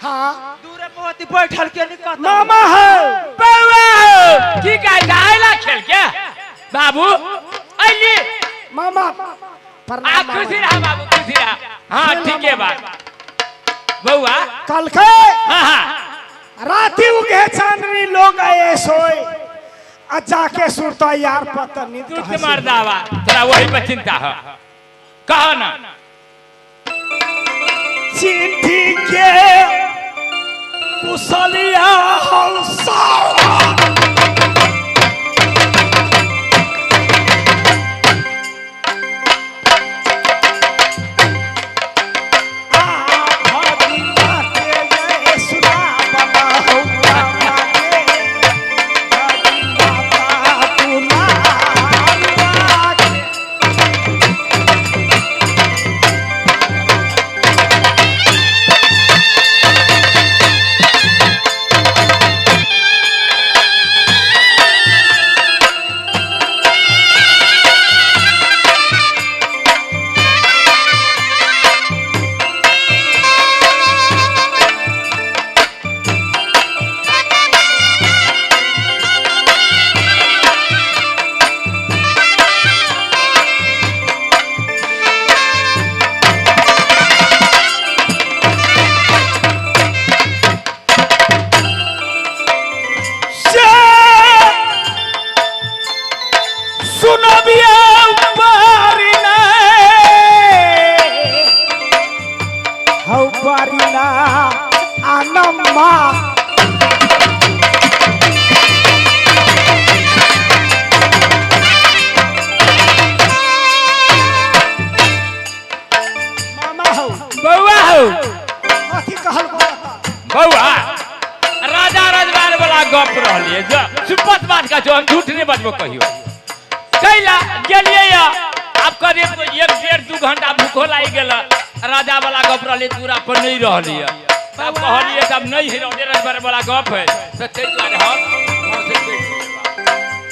हाँ। दूरे मोहती बैठल के निकल मामा है। बौआ हो, की कहै छै आइला खेल के बाबू अइली। मामा आ प्रणाम मामा। खुशी रहा बाबू, खुशी रहा। हाँ ठीक है बात बौआ। कल के हाँ हाँ राती उगे चांदनी लोग आए सोए आ जाके सुरता यार पता नहीं तू के मार दावा तोरा वही पर चिंता है। कहो ना। चिट्ठी के कुशलिया हौसा बौआ राजा रजवार वाला गप रहलिए, सुपत बात का जो हम झूठ नहीं बजबो कहियो। कैला गेलिए या अब करीब 1-1.5-2 घंटा भूखो लागि गेल। राजा वाला गप रहलिए दूरा पर नहीं रहलिए, तब कहलिए तब नहीं है राजा रजवार वाला गप है तो ताहि दुआरे हम गाँव से चलि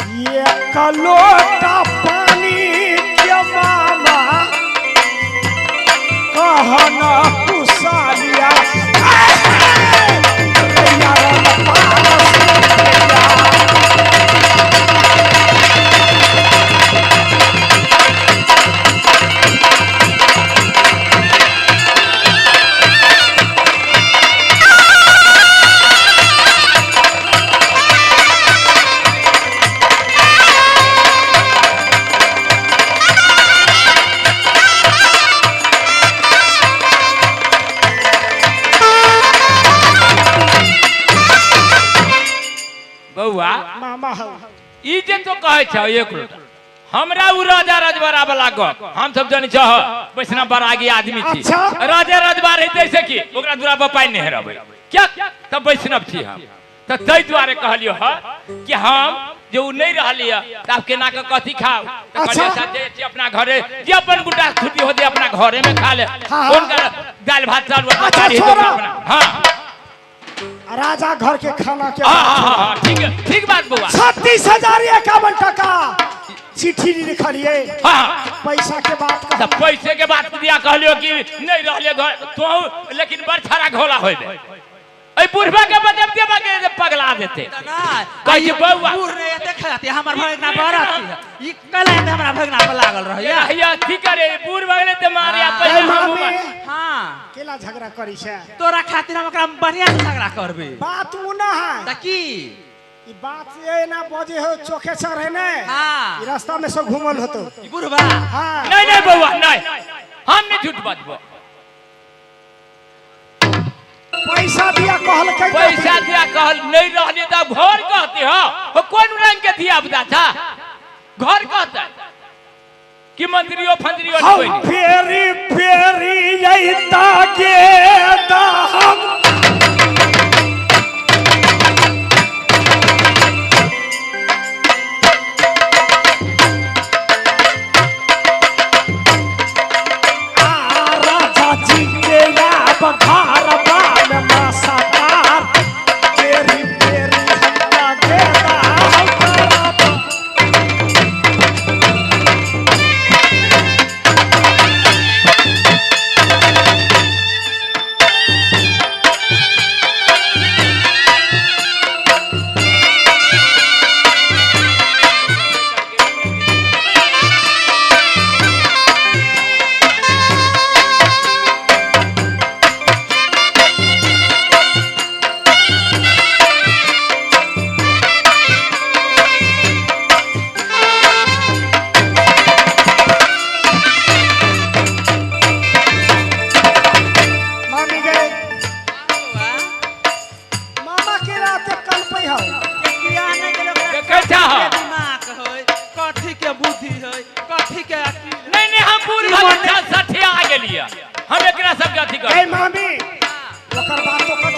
गेलियै। एक लोटा पानी के मामा कहना कुशालिया बौआ मामा हो ई जे तो कहै छौ एक लोटा हमरा उ राजा रजवाड़ा वाला गप हम सब जानै छह वैष्णव बरागी आदमी छी। अच्छा। राजा रजवाड़ हेतै से की ओकरा दूरा पर पानि नहि हेरबै क्या तब वैष्णव छी हम। तऽ ताहि दुआरे कहलियो ह कि हम जे उ नहि रहलियै तऽ आब केना कऽ कथी खाउ। तऽ कहलियै अच्छा। साहब जे छी अपना घरे जे अपन गुटा छुट्टी होतै अपना घरे में खा ले। हाँ। हुनकर दालि भात चावल अच्छा, तरकारी हेतै छोड़ो। अपना। हाँ राजा घर के खाना के हाँ हाँ हाँ ठीक है, ठीक बात बौआ। 36,051 टका चिट्ठी लिखलिए। हाँ पैसा के बात कह तऽ पैसे के बात दिया कहलियो कि नहीं रहलिए घर तो लेकिन बड़ छाड़ा घोला होइबे। एहि बुढ़बा के बजब देबा के पगला देते। कहै छै बौआ बूढ़ नहीं एते खाती हमर भगना पर ई कला एते हमरा भगना पर लागल रहैया। हैया की करे बूढ़ भगले ते मारिया पैसा ए मामी। हां केला झगड़ा करी छै तोरा खातिर हम ओकरा बढ़िया से झगड़ा करबे। बात उ ना है त की ई बात ये ना बजे हो चोखे सर है ने। हाँ। ई रास्ता में सब घूमल होतो ई बुढ़बा। हाँ। नहीं नहीं बौआ नहीं हम नहीं झूठ बजबो। पैसा दिया कहल के पैसा दिया कहल नहीं रहले त घर कहते हो हो कोन रंग के दिया बुदा था घर कहते कि मंत्रियों फंत्रियों हम नहीं। फेरी फेरी जैता के हम राजा जी के घर बाल मासादार तेरी फेरी हमका के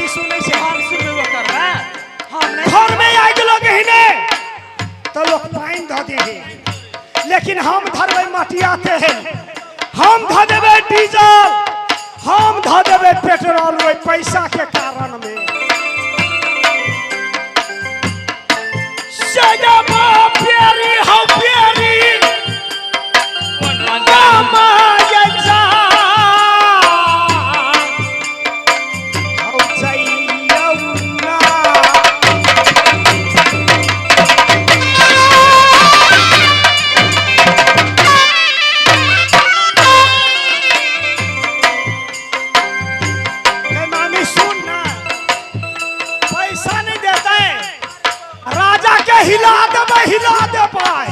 सुनै छै। हम सुनबै ओकर बात, हम नहीं। घर में आगि लगे ही ने तो लोग पानी धऽ दे है, लेकिन हम धरबै मटिया तेल, हम धऽ देबै डीजल, हम धऽ देबै पेट्रोल, ओहि पैसा के कारण में। सजबा प्यारी हौ प्यारी मामा ये जा हौ जइयौ ना। हे मामी सुन ना, पैसा नहीं देते राजा के हिला देबै, हिला देबै।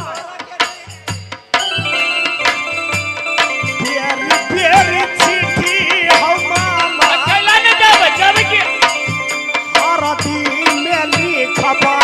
प्यारी प्यारी चिट्ठी हौ मामा, कैला नहि जाबै, जाबै की? हरदी में लिखबै।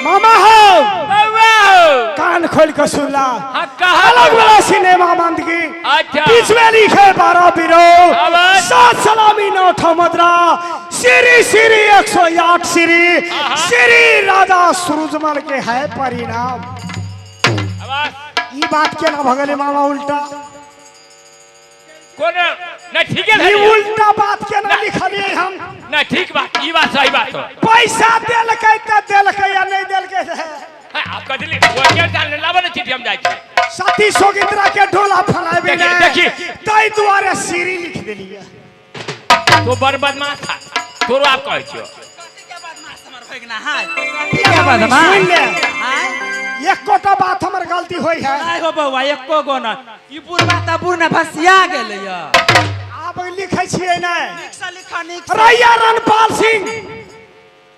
मामा हो, बौआ हो। कान खोल के सुनला। हाँ, कहा अलग वाला सिनेमा बंदगी। अच्छा। बीच में लिखे 12 बिरो, आवाज। 7 सलामी 9 ठो मदरा, श्री श्री 108 श्री श्री राजा सूरजमल के है परिणाम। आवाज। ई बात के ना भगले मामा उल्टा? कोन नहीं ठीक है ई भेलियै। उल्टा बात के ना लिखलिए हम। नहीं ठीक बात, ई बात सही बात हो। पैसा देलकै त देलकै या नहीं देलकै त। हाँ, आप कथी वो जान लाबो ने चिट्ठी, हम जाइ छी। सती सोगित्रा के ढोला फड़ाबे देखी, ने देखी। ताहि दुआरे सीरी लिख देलिए। तो बड़ बदमाश था तोरो, आप कहै छियो। कथी के बदमाश हमर भगना है? कथी के बदमाश? सुन ले। आय? एकोटा बात हमर गलती होई है? नहीं हो बौआ, एको गो न। ई बुढ़वा त बुढ़ ने भसिया गेलै य। आब लिखै छियै ने। नीक से लिखा, नीक से। रैया रणपाल सिंह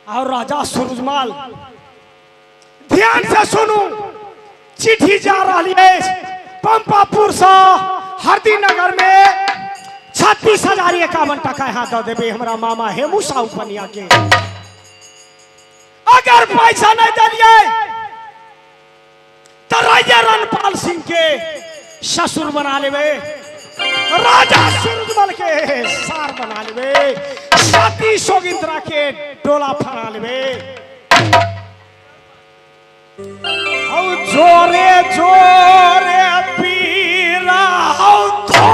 और राजा सूरजमल, ध्यान से सुनू, चिट्ठी जा रही अछि पंपापुर से हरदीनगर में 36,051 टका यहाँ दऽ देबै हमरा मामा हेमू साहु पनिया के। अगर पैसा नहीं दिलियै तो राजा रणपाल सिंह के ससुर बना लेबै, राजा सूरजमल के सार बना लेबै, सती सोगिंद्रा के डोला फड़ा लेबै। हौ जोरे जोरे पीरा हौ तो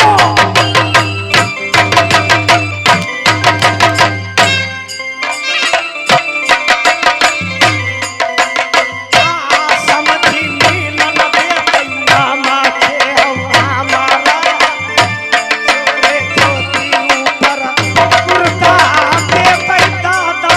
समधि मिलन देतै मामा के हौ हमारा, जोरे धोती ऊपर कुर्ता देतै दादा।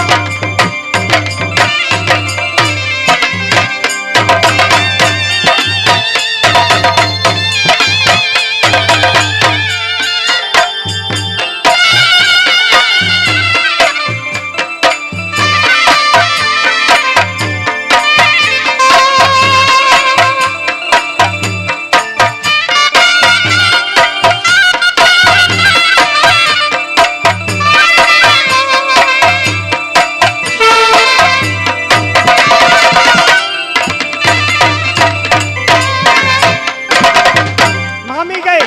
मामी गए।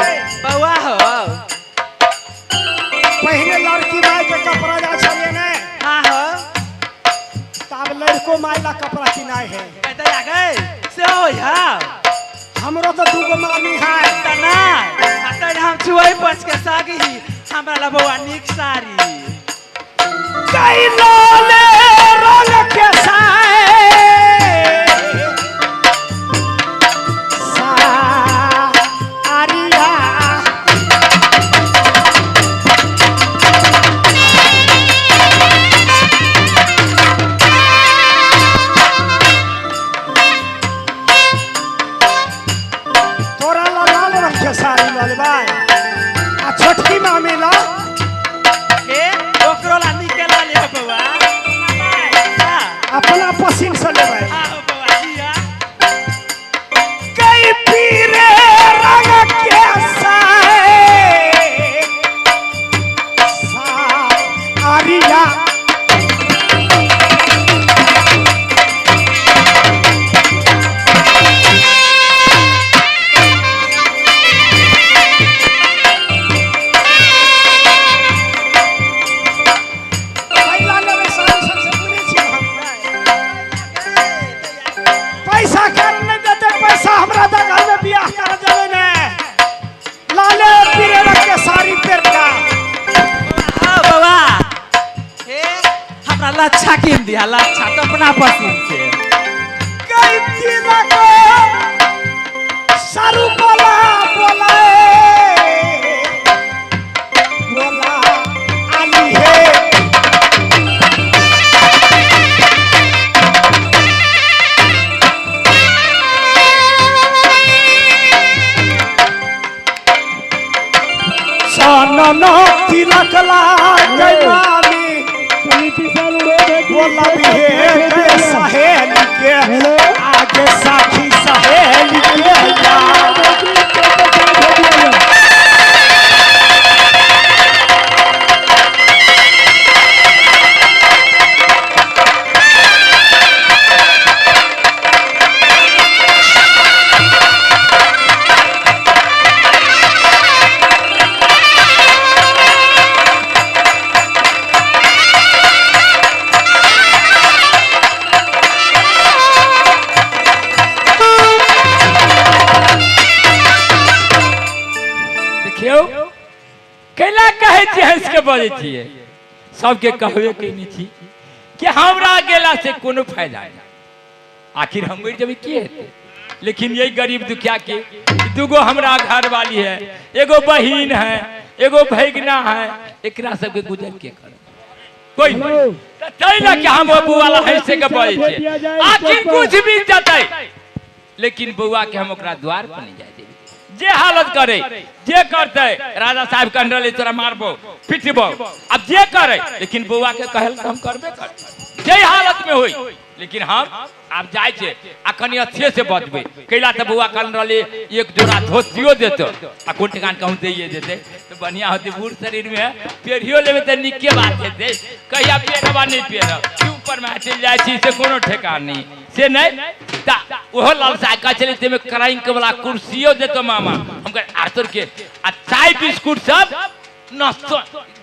बौआ हो। पहिने लड़की माय के कपड़ा जा छलिए ने? हाँ हो। तब लड़को माय ला कपड़ा किनाय है। कहते आ गए से हो या। हमरो तो दूगो मामी है। त नहीं आ तैं हम छुआई पच के सागी हमरा ला बौआ नीक साड़ी। कई लाले रंग के साए सारिया, तोरा ला लाल रंग के साड़ी लऽ लेबै आ छोटकी मामी लच्छा कीन दिया लच्छा तो अपना पसंद से। गई तिलक सारू बोला बोला बोला आली है। सनन तिलक लागे मामी बोला भी है सहेली के आगे साखी सहेली के जा। देखियौ कैला कहै छियै हँसि के बजै छियै, सबके कहबे कयने छी कि हमरा गेला से कोनो फायदा नहि, आखिर हम मरि जेबै की हेतै। लेकिन यही गरीब दुखिया के दूगो हमरा घर वाली है, एगो बहिन है, एगो भैगना है, एकरा सबके गुजर के करब कोई नहीं। तै लऽ के हम बौआ ला हँसि के बजै छियै, आखिर कुछ भी जतै लेकिन बौआ के हम ओकरा द्वार पर नहीं जाय देबै। जे हालत करे जे करते राजा साहब कह रहले तोरा मारबो पिटबो, अब जे करे लेकिन बौआ के कहल हम करबे करबै जे हालत में होई। लेकिन हम आब जाइ छियै आ कनि अच्छे से बजबै, कैला तऽ बौआ कह रहले एक जोड़ा धोतियो देतो आ कोन ठिकान कहूँ दैये देतै तऽ बढ़िया होतै। बूढ़ शरीर में पेरियो लेबै तऽ नीके बात हेतै, कहिया पेरब आ नहि पेरब ऊपर में चलि जाइ छी से कोनो ठेकान नहीं से नहीं। ओहो लालसा कहै छलै ताहिमे क्रांक वाला कुर्सियो देतो मामा, हम कह आतुर के आ चाय बिस्कुट सब नाश्तो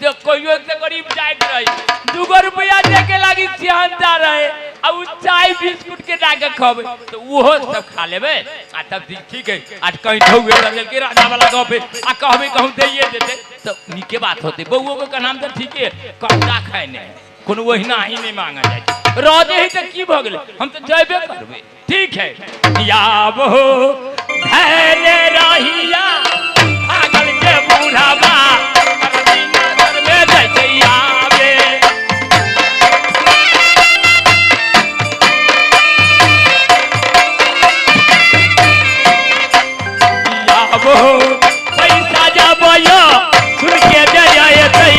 कहियो तऽ गरीब जाइत रही 2 रुपया दे के लागी सिहनता रहे आ उ चाय बिस्कुट के दऽ के खबै तऽ ओहो सब खा लेबै आ तब ठीक है। आ कहीं ठौए रहल के राजा वाला गप आ कहबै कहूँ दैये देतै तऽ नीके बात होतै। बौओ के कहनाम तऽ ठीके कपड़ा खाइ नहि कोनो ओहिना ही नहीं मांगल जाइ छै, राजे ही तऽ की भऽ गेलै हम तऽ जयबे करबै। ठीक है याब हो धैर्य रहिया भागल के बूढ़ाबा नगर में जाइ छै आबे। याब हो पैसा जाबय सुन के जयतै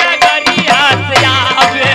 नगरिया से आबे।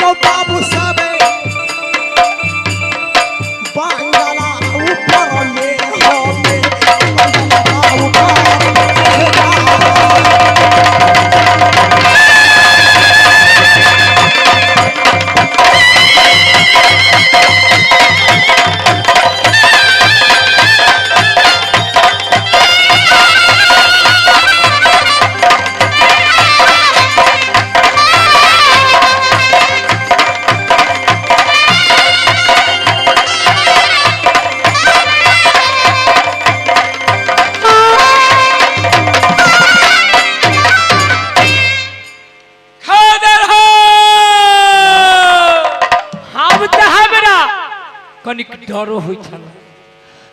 यौ बाबू सब बंगला ऊपर में हमें बंगला ऊपर। खादर हो। हम तऽ हमरा कनिक डरो होइ छल,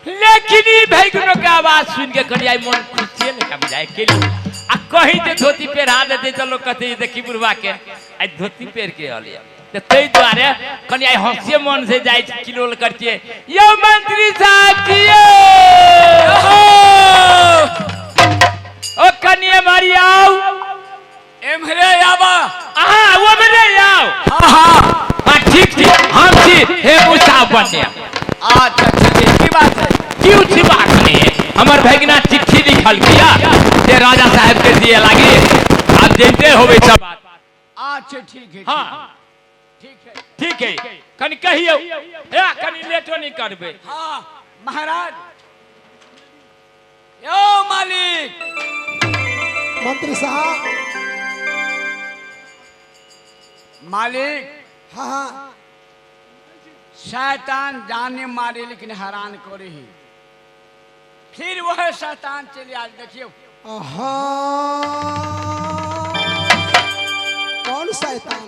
लेकिन ई भैगनो के आवाज सुनि के कनि आइ मन खुशिये ने बुझाय के आ कहीं जे धोती पहिरा देतै तऽ लोक कहतै देखी बुढ़वा के आइ धोती पहिर के अलिया। तऽ ताहि दुआरे कनि आइ हँसिये मन से जाइ छी किलोल करतियै यौ मंत्री साहब जी यौ ओ कनि एम्हर आउ, एम्हरे आबा। अहाँ ओम्हरे आउ। हाँ हाँ हाँ ठीक छी, हम छी हे मूसा बनिया। अच्छा ठीक है, की बात है? किछु बात नहीं, हमर भगिना चिट्ठी लिखल किया जे राजा साहब के दिए लागी, आप जानते होबे सब बात। अच्छा ठीक है। हाँ ठीक है ठीक है, कनि कहियौ ए कनि लेटो नहीं करबै। हाँ महाराज यो मालिक। मंत्री साहब। मालिक हाँ हाँ। शैतान जाने मारे लेकिन हैरान करे ही, फिर वह शैतान चले आज देखियो। कौन शैतान?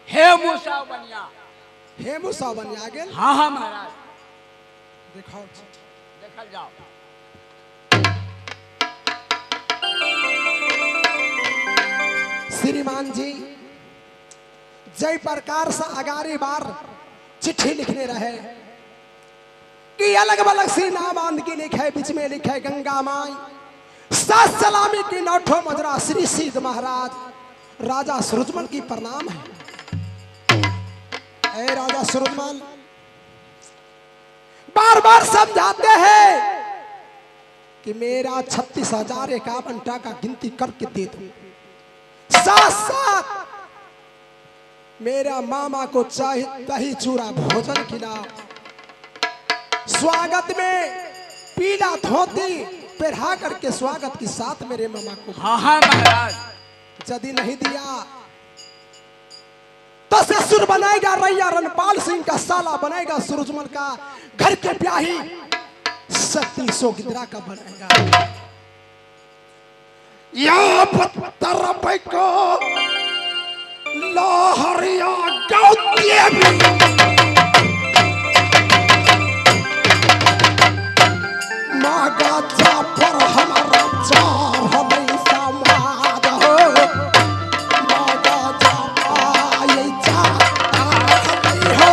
हे मूसा बनिया। हे मूसा बनिया गेल? हाँ हाँ महाराज। देखो देखल जाओ। श्रीमान जी जय प्रकार से अगारी बार चिट्ठी लिखने रहे कि अलग अलग सी नाम आंद की लिखे, बीच में लिखे गंगा माई सात सलामी की नौठो मजरा श्री सिद्ध महाराज राजा सूरजमल की प्रणाम है। ए राजा सूरजमल, बार बार समझाते हैं कि मेरा 36,051 टाका गिनती करके दे दो, साथ साथ मेरा मामा को चाहे दही चूड़ा भोजन खिलाओ, स्वागत में पीला धोती पहना करके स्वागत के साथ मेरे मामा को। हाँ हाँ महाराज। यदि नहीं दिया तो ससुर बनाएगा रैया रणपाल सिंह का, साला बनाएगा सूरजमल का, घर के ब्याही सती सो गिद्रा का बनाएगा। या पत्थर को लाहरिया गौतेवी मागा जाफर हमारा चार हमें समाद हो, मागा जाफर ये चार हमें हो।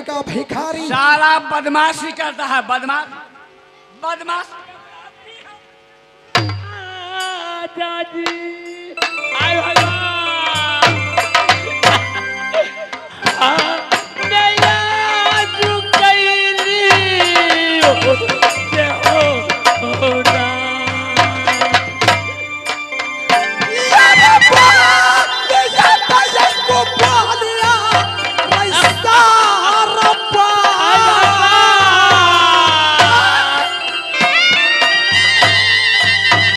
का भिखारी। सारा बदमाशी करता है, बदमाश बदमाश। दादी आय।